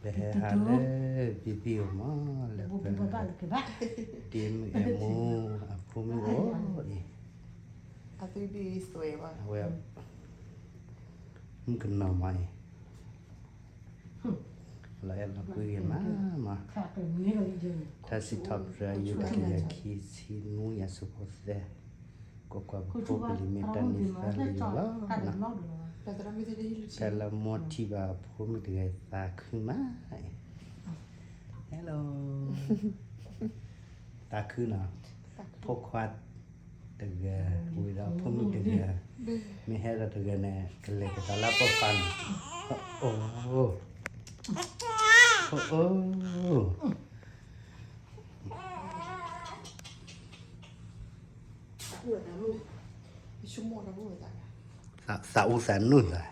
ပဟဲဟးလၢ ဘံဘံအိၣ်မး လၢပ ဒ့မုၣ်အဲၣ်မူ အဖိမုၣ်အိၣ်အံၤ, အဝဲ မုၣ်ကနီၤမးအံၤ, လီၤအဲၣ်လီၤကွံဂ့ၤမးမး, တၢ်စံးထီၣ်ပတြၢၤ ယုၢ်တကယၤခံဆံနွံ အဆၢဖိသၢ, ကွၢ်ကွၢ်ပဖိပလံၤ မ့ၢ်တၢ်န့ၢ်သါလၢယွၤလီၤ. တၢ်လၢမိၢ်ထံၣ်ဘၣ်ဖိမုၣ်တဂၤ သးခုမး, hello, သးခုနီၤ, ဖိခွါတဂၤ ဝံၤဒီးဖိမုၣ်တဂၤ, မ့ၢ်ဟဲဒီးတဂၤန့ၣ် ကလဲၤကဒီးလၢပိာ်ခွါန့ၣ်, အိၣ်, အိၣ်, သးအူသးနုၢ်သး,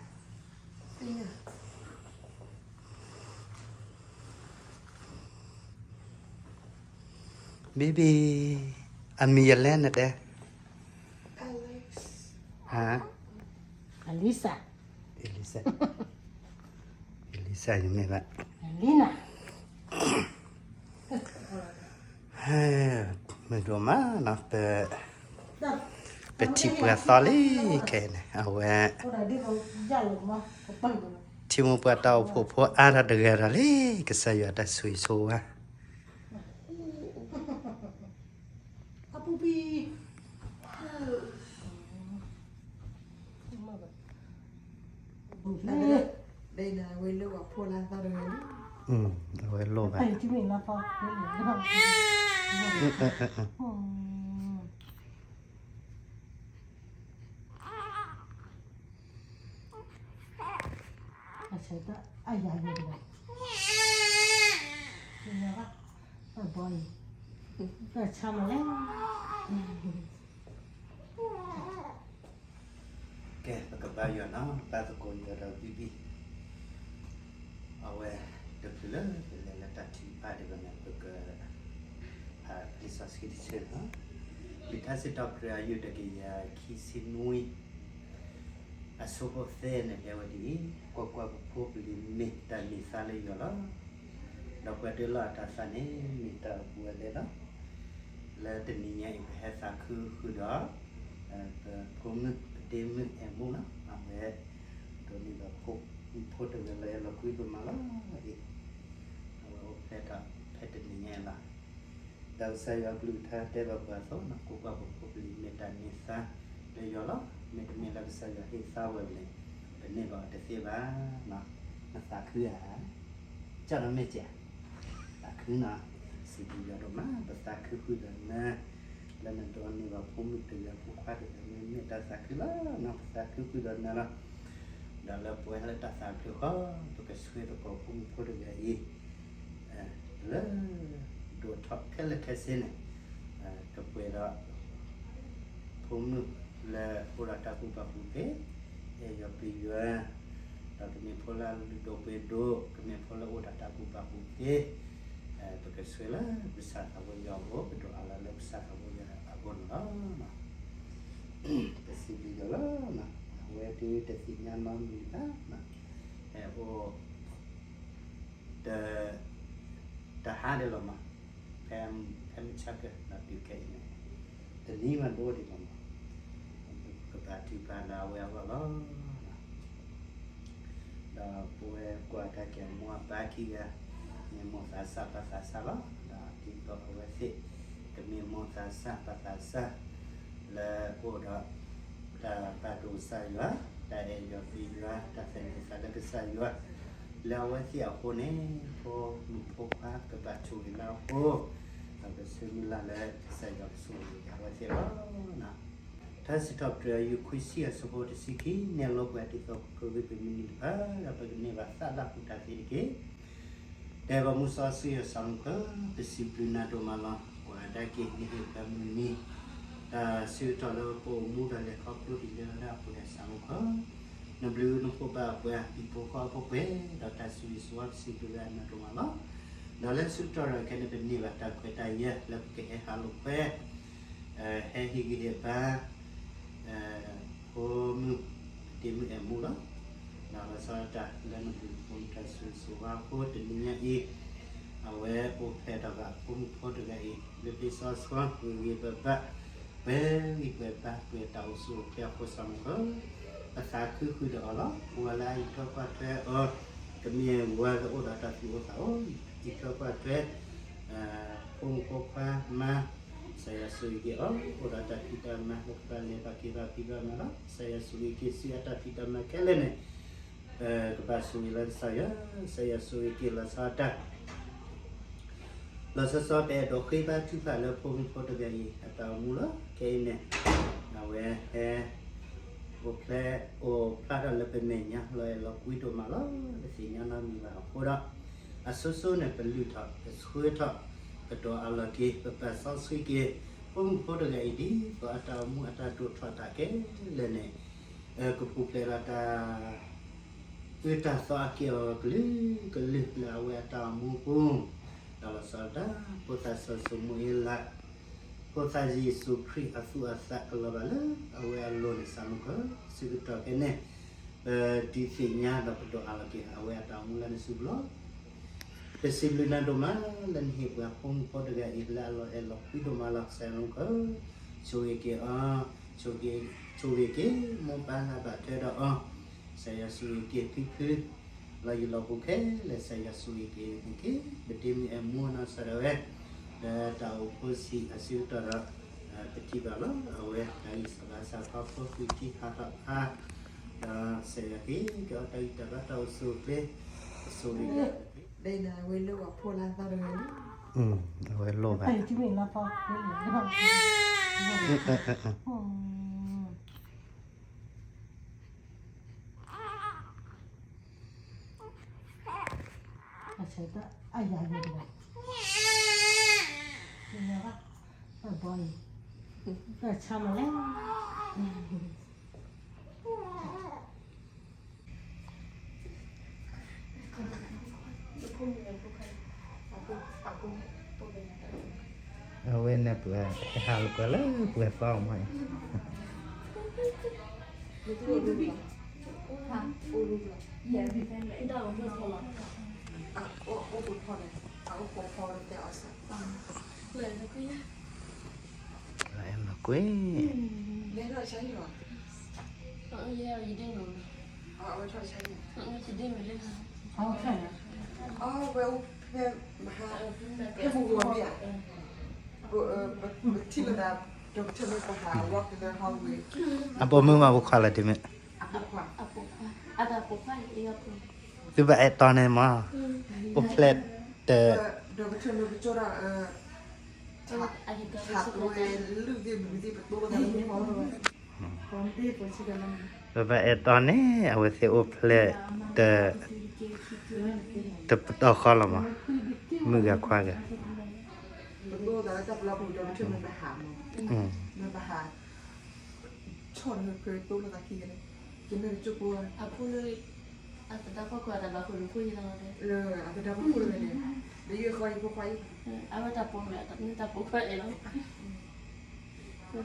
baby, အမံၤယလဲၣ်နတဲ, ဟါ, Elisa, Elisa, Elisa ယမ့ၢ်ဘၣ်, Elena, မ့ၢ်ဒိၣ်မးနီၤ, ပထံၣ်ပှၤသီလံခဲအံၤန့ၣ် အဝဲ ထံမိၢ်ပှၢ်တၢ်အိၣ်ဖှိၣ်ဖိအါထီၣ်တဂၤဒီးလံ, ကစၢ်ယွၤတၢ်ဆိၣ်ဂ့ၤဆိၣ်ဝါ အဝဲလိၣ်ဘၣ်, အဆၢတၢ်အယၤယၤတဂၤ, တဘီအံၤ, တၢ်ဆါမးလဲၣ်. ကဲ ပကဘါယွၤနီၤ, ဘါသကိးယွၤဒီးဘံဘံ, အဝဲတချုးလၢပလဲၤလၢတၢ်ထုကဖၣ်ဒံးဘၣ်န့ၣ် ပကဖးလံာ်စီဆှံတဆၢလီၤ. လံာ်စံးထီၣ်ပတြၢၤ အယုၢ်တကယၤခံဆံနွံ အဆၢဖိသၢန့ၣ် တဲဝဲဒ်အံၤ, ကွၢ်ကွၢ်, ပဖိပလံၤမ့ၢ်တၢ်န့ၢ်သါလၢယွၤလီၤ. ဒီးပှၤဒၢလီၤအတၤသၣ်န့ၣ် မ့ၢ်တၢ်အဘူးအလဲလီၤ. လၢတနံၤညါအံၤ ပဟဲသးခုဃုာ်ဒီး ပဖိမုၣ် ပဒ့မုၣ်အဲၣ်မူလီၤ. အဝဲဒိးန့ၢ်ဘၣ်ဖိတဂၤလၢအဲၣ်လီၤကွံပမၤလီၤအံၤ, အဝဲအိၣ်ဖျဲၣ်ထီၣ်ဖဲတနံၤညါအံၤလီၤ. ဒီးကစၢ်ယွၤအကလုၢ်ကထါတဲဘၣ်ပှၤအသိး, ကွၢ်ကွၢ်, ပဖိပလံၤမ့ၢ်တၢ်န့ၢ်သါလၢယွၤလီၤ. မ့တမ့ၢ်လၢကစၢ်ယွၤဟ့ၣ်သါဝဲန့ၣ် ပန့ၢ်ဘၣ်အီၤတသ့ဘၣ်. နသးခုဧါ, ကၢ်ဒီးမ့ၢ်ကဲ, သးခုနီၤ, စံးဘျုးယွၤဒိၣ်မး, ပသးခုဃုာ်ဒီးနၤ လၢနဒိးန့ၢ်ဘၣ်ဖိမုၣ်တဂၤ ဖိခွါတဂၤန့ၣ် မ့ၢ်တၢ်သးခုလီၤ. ပသးခုဃုာ်ဒီးနၤလီၤ. ဒီးလၢပှၤလၢတၢ်သးခုဃီ ပကဆှၢသကိးဖိမုၣ်ဖိတဂၤအံၤ လၢ ဒိၣ်ထီၣ်ခဲလၢာ်ခဲဆ့န့ၣ် ကပှဲၤဒီး ဖိမုၣ်လၢအိၣ်ဒီးတၢ်ကူၣ်ဘၣ်ကူၣ်သ့, အဲၣ်ယွၤပျံၤယွၤ, ဒီးကမ့ၢ်ဖိလၢအလုၢ်ဒိၣ်ပှ့ၤဒိၣ်, ကမ့ၢ်ဖိလၢအိၣ်ဒီးတၢ်ကူၣ်ဘၣ်ကူၣ်သ့, ပကဆှၢလၢကစၢ်သးဘိယွၤအအိၣ်, ပဒိးအးလီၤလၢကစၢ်သးဘိယွၤအအိၣ်န့ၣ်လီၤ. ပစံးဘျုးယွၤလီၤ. အဝဲဒၣ်တသ့ၣ်ညါနီတမံၤဘၣ်, ဟဲအိၣ် တဟါဒံးလီၤမး, ဖဲမုၢ်ဆါကဲၤဒီးတုၤခဲအံၤန့ၣ် တနံၤမးတအိၣ်ဒံးလီၤမး, ကဘၣ်ထုကဖၣ်လၢအဝဲအဂီၢ်လီၤ. ဒီးပဝဲကွၢ်တၢ်ကဲၤမိၢ်အပၢ်ခံဂၤ, မ့ၢ်မိၢ်သးစၢ်ပၢ်သးစၢ်လီၤ. ဒီးဒ်သိးအဝဲသ့ၣ် ကမ့ၢ်မိၢ်သးစၢ်ပၢ်သးစၢ် လၢအိၣ်ဒီး တၢ်ပာ်ဒိၣ်ကစၢ်ယွၤ, တၢ်အဲၣ်ယွၤပျံၤယွၤ, တၢ်သန့ၤသးလၢကစၢ်ယွၤ, လၢအဝဲသ့ၣ်အဃိန့ၣ် ဖိမုၣ်ဖိခွါကဘၣ်ဆိၣ်ဂ့ၤလၢအဃိ, ဒီးပဆၢမုၢ်လၢ်လၢကစၢ်ယွၤကဆိၣ်ဂ့ၤအဝဲသ့ၣ်လီၤ. တၢ်စံးထီၣ်ပတြၢၤ အယုၢ်ခွံဆံ အဆၢဖိတဆံခံ, နဲၣ်လိပှၤဒ်သိးကဂ့ၤပမုၢ်နံၤတဖၣ်, ဒီးပကန့ၢ်ဘၣ်သးလၢအပူၤတၢ်သ့တက့ၢ်. တဲဘၣ်မူစီဆှံယွၤစီၤမူခိၣ်, ပစံးဘျုးနၤဒိၣ်မးလီၤ. ကွၢ်တၢ်က့ၤ နဟ့ၣ်ပှၤမုၢ်နံၤ တၢ်ဆၢကတီၢ်လၢပအိၣ်မူဒီးလဲၤခီဖျိဒ်လဲၣ်လၢအပူၤန့ၣ် စီၤမူခိၣ်, နဘျုးနဖှိၣ်ဘၣ်ပှၤ ပံၤဖိဃီဖိပှဲၤဒီးတၢ်ဆိၣ်ဂ့ၤဆိၣ်ဝါ, ပစံးဘျုးနၤဒိၣ်မးလီၤ. ဒီးလၢဆၢကတီၢ်ဒီးခဲအံၤန့ၣ် ပန့ၢ်ဘၣ်တၢ်ခွဲးတၢ်ယာ်လၢပကဟဲဟးလိာ်ကွဲ ဟဲဟ့ၣ်ဂံၢ်ဟ့ၣ်ဘါ ဖိမုၣ် ဒ့မုၣ်အဲၣ်မူလီၤ. လီၤဆီဒၣ်တၢ်လၢနဘျုးနဖှိၣ်နတၢ်ဆိၣ်ဂ့ၤဆိၣ်ဝါအဃိ တနံၤညါအံၤ အဝဲအိၣ်ဖျဲၣ်ထီၣ်ဘၣ်ဖိမုၣ်ဖိတဂၤအံၤ လၢလံာ်စီဆှံဂ့ၤဂ့ၤဘၣ်ဘၣ် ပှဲၤဂံၢ်ပှဲၤဘါ ပှဲၤတၢ်အိၣ်ဆူၣ်အိၣ်ချ့အဃိ စီၤမုၢ်ကၢ ပသးခုဃုာ်ဒီးအီၤလီၤ. ပဝဲလၢအအံးထွဲကွၢ်ထွဲအီၤ ကမ့ၢ်ဝဲလၢအိၣ်ဒီးတၢ်သူၣ်အိၣ်သးအိၣ် အံးထွဲကွၢ်ထွဲ ဖိမုၣ်ဖိခွါမါ ကစၢ်ယွၤဆိၣ်ဂ့ၤက့ၤအီၤ အိၣ်ဒီးတၢ်ဖံးတၢ်မၤ ပကဘၣ်လဲၤဘၣ်က့ၤဘၣ်ဖံးဘၣ်မၤလီၤ. ကစၢ်ယွၤဆိၣ်ဂ့ၤက့ၤဆူအတၢ်ဖံးတၢ်မၤခဲလၢာ်န့ၣ် ကဘၣ်ဆိၣ်ဂ့ၤလၢကစၢ်ယွၤ ကစၢ်ယွၤဆိၣ်ဂ့ၤက့ၤလီၤဆီဒၣ်တၢ် လီၤဆီဆီ ပအဲၣ်ဒိးဃ့ဘါထုကဖၣ်လၢဖိမုၣ်ဖိတဂၤအံၤ အတၢ်အိၣ်မူလီၤ. ခဲအံၤန့ၣ် အဝဲဟဲ အိၣ်ဖျဲၣ် အိၣ်ဖျါထီၣ်လၢပမဲာ်ညါ လီၤအဲၣ်လီၤကွံဒိၣ်မးလီၤ. တသ့ၣ်ညါနီတမံၤဘၣ်အဃိဒီး အစိၤစိၤန့ၣ် ပလုၢ်ထီၣ် ပဆှၢထီၣ် ကဒီးအလီၢ်က့ၤ ပပာ်စီဆှံက့ၤ ဖိမုၣ်ဖိတဂၤအံၤ ဒ်သိးအတၢ်အိၣ်မူအတၢ်ဒိၣ်ထီၣ်တၢ်ခဲလၢာ်န့ၣ် ကပူၤဖျဲးဒီးတၢ် အၢတၢ်သီအက့ၢ်အဂီၤကလုာ်ကလုာ်လၢအဝဲအတၢ်အိၣ်မူပူၤ, ဒီးလီၤဆီဒၣ်တၢ် ဖိသၣ်စီၤၡမူၤအ့လး, ဖိသၣ်ယ့ၣ်ၡူးခရံာ်အသူၣ်အသးကလီၤဘၣ်လၢအဝဲအလိၤန့ၣ် စီၤမုၢ်ကၢ ဆၢကတီၢ်ခဲအံၤန့ၣ် ပဒုးသ့ၣ်ညါဒီးပဒိးအးလီၤက့ၤ အဝဲအတၢ်အိၣ်မူလၢနစုပူၤလီၤ. ပစံးဘျုးနၤဒိၣ်မး လၢနဟ့ၣ်ပှၤဖိမုၣ်ဖိတဂၤအံၤ လၢအလီၤအဲၣ်လီၤကွံဒိၣ်မးလီၤ. ကစၢ်ယွၤမုၢ်ကၢ ဆိၣ်ဂ့ၤက့ၤအီၤ, ဆိၣ်ဂ့ၤက့ၤ မိၢ်ပၢ်လၢအဘၣ်ထွဲဒီးအီၤ, ကစၢ်ယွၤဆိၣ်ဂ့ၤက့ၤဖံဖု လီၤယံၤလီၤဘူးခဲလၢာ် ကစၢ်ယွၤဆိၣ်ဂ့ၤက့ၤန့ၣ်က့ၤ ပဒ့မုၣ်အဲၣ်မူအနီၢ်ကစၢ်ဒၣ်ဝဲ လၢတၢ်အိၣ်ဖှိၣ်ဆံးအဆၢကတီၢ်ဒီး ပထံၣ်ဘၣ်လီၤ အဝဲတၢ်ဂံၢ်စၢ်ဘါစၢ်ဖီဖိ ဃုထံဟးထီၣ်ဖး ဒီးကစၢ်ယွၤက့ၤ ကဲအီၤတၢ်ဂံၢ်တၢ်ဘါတၢ်အိၣ်ဆူၣ်အိၣ်ချ့ ကဆိၣ်ဂ့ၤ ဒ်န့ၣ်အဝဲလိၣ်အဖိလၢအသီတဂၤလံ အဝဲလိၣ်ဘၣ် အဆၢတၢ်အယၤယၤတဂၤ ယၤဘၣ် အဘီအံၤ တၢ်ဆါမးလဲၣ် အဝဲန့ၣ်ပှၤဟဲဟးလိာ်ကွဲလၢပှဲၤသီမးအံၤ လၢအဲၣ်လီၤကွံ အပိာ်မုၣ်မးပခွါလၢဒ်မ့ၢ် သုဘၣ်အဲၣ်တီန့ၣ်မး အိၣ်ဖျဲၣ်တၢ် ပဘၣ်အဲၣ်တီန့ၣ် အဝဲသ့ၣ်အိၣ်ဖျဲၣ်တၢ် တပတီၢ်ဃီလီၤမး မုၣ်ဂၤခွါဂၤ အဖိလၢ အသဒါဖီခိၣ်အတၢ်ဘၣ်ဃုာ်လိာ်ဖိယလီၤ အသဒါဖီခိၣ်လၢန့ၣ် ဒီးယဲဃီယဖိခွါအံၤ အဝဲတၢ်ပိာ်မုၣ် တၢ်ပိာ်ခွါအဲၣ်လီၤ